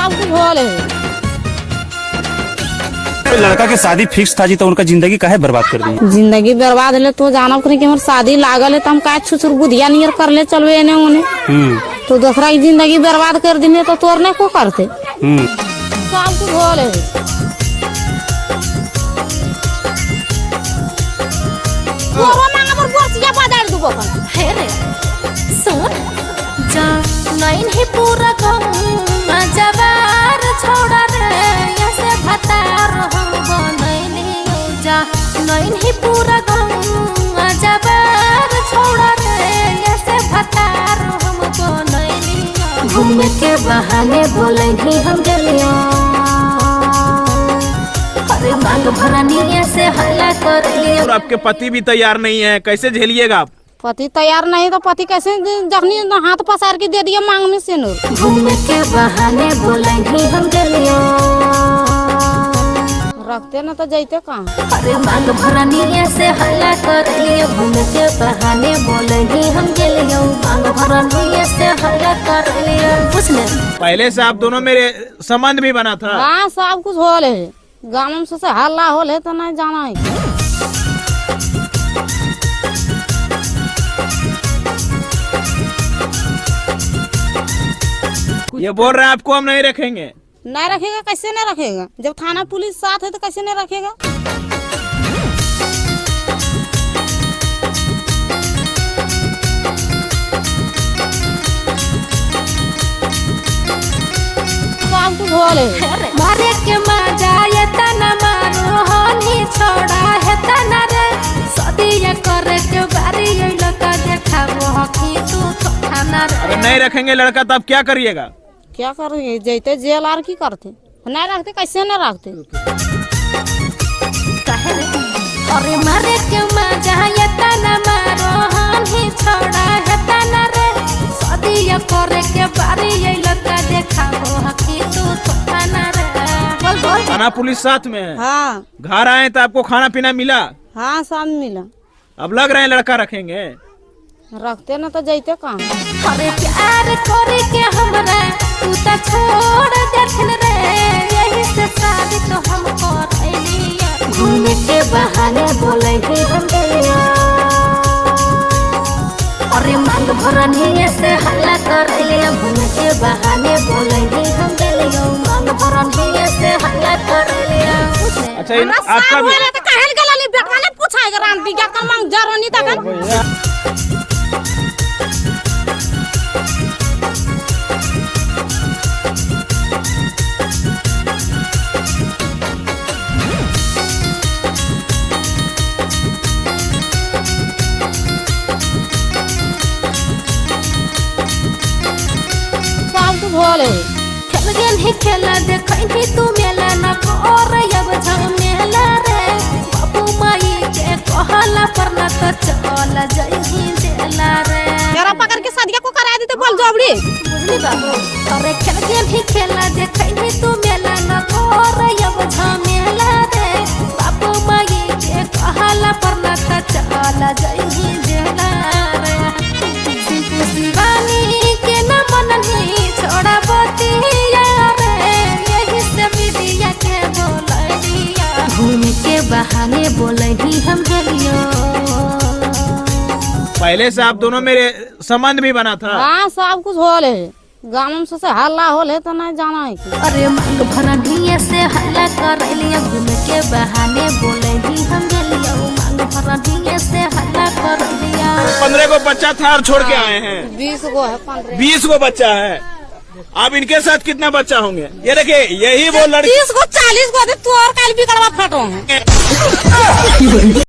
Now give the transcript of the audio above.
सब कुछ होल है। लड़का के शादी फिक्स था जी, तो उनका जिंदगी काहे बर्बाद कर दी? जिंदगी बर्बाद होले तो जानब करी कि हमर शादी लागल है तो हम का छुछुर बुधिया नियर करले चलवे एने ओने। तो दूसरा की जिंदगी बर्बाद कर दिने तो तोर नहीं को करते। सब कुछ होल है। तोरो मांगा पर बोरसिया बाजार दुबो कन। हे रे सुन जा नैन ही पूरा गम जवार छोड़ा रे ऐसे भतार हम बनैलियो जा नैन ही पूरा गम जवार छोड़ा रे ऐसे भतार हम बनैलियो। घूम के बहाने बोलैनी हम गेलियो, अरे मांग भरनिया से हल्ला कर लियो। और आपके पति भी तैयार नहीं है, कैसे झेलिएगा आप? पति तैयार नहीं तो पति कैसे जखनी हाथ पसार के दे दिया मांग में सिनुर। घूम के बहाने बोलैनी हम गेलियो, रखते न तो जैते कहाँ। अरे मांग भरनिया से हल्ला कर लियो। घूम के बहाने बोलैनी हम गेलियो, मांग भरनिया से हल्ला कर लियो। बुझले पहले से आप दोनों मेरे संबंध भी बना था। हाँ सब कुछ होल है। गाँव में से हल्ला होल है तो नहीं जाना है। ये बोल रहे हैं आपको हम नहीं रखेंगे। नहीं रखेगा कैसे नहीं रखेगा? जब थाना पुलिस साथ है तो कैसे नहीं रखेगा? सब कुछ होल है। मारे के मजा ये तना मारो होनी छोड़ा है तना रे सदिया करे के बारी ये लका देखाबो हकी तू तो थाना रे। अगर नहीं रखेंगे लड़का तब क्या करिएगा? क्या करेंगे? जैते जेल आर की करते। नहीं रखते कैसे नहीं रखते? काहे रे? अरे मारे के मजा ये तना मारो होनी छोड़ा है तना रे सदिया करे के बारी ये लका देखाबो हकी तू तो थाना रे। बोल बोल। थाना पुलिस साथ में है। हाँ घर आए तो आपको खाना पीना मिला? हाँ सब मिला। अब लग रहे हैं लड़का रखेंगे? रखते न तो जैते कहाँ। अरे प्यार करे के हमरा तू त छोड़ देथिन रे यही से शादी तो हम करैलिया। घूम के बहाने बोलैनी हम गेलिया, अरे मांग भरनिया से हल्ला करैलिया। घूम के बहाने बोलैनी हम गेलिया, मांग भरनिया से हल्ला करैलिया। अच्छा हमरा आपका साफ भी होले तो काहे गेलनी बेटवा ने पूछाएगा राम बिगा कर मांग जरनी तकन। सब कुछ होल है। खेल गेल ही खेला देखैनी तू मेला न कर अब झमेला रे बाबू माई के कहला पर न तो चल जइही जेला रे। तेरा पकड़ के सदिया को करा देते बोल जबड़ी। बुझली बाबू। अरे खेल गेल ही खेला देखैनी तू मेला न कर अब झमेला रे बाबू माई के कहला पर न तो चल जइही जेला रे। सिंपू शिवानी के न मननी छोड़ा बतिया रे यही से मीडिया के बोलैया। घूम के बहाने बोलैनी हम गेलियो। पहले से आप दोनों मेरे संबंध भी बना था। हाँ सब कुछ होल है। गाँव में से हल्ला होल है तो नहीं जाना है। अरे मांग भरनिया से हल्ला करैलिया। घूम के बहाने बोलैनी हम गेलियो, मांग भरनिया से हल्ला करैलिया। 15 को बच्चा था और छोड़ के आए हैं। 20 गो है 15। 20 गो बच्चा है। अब इनके साथ कितना बच्चा होंगे? ये देखिए यही वो लड़की 30 गो 40 गो तू और काल बिगड़वा फटो है।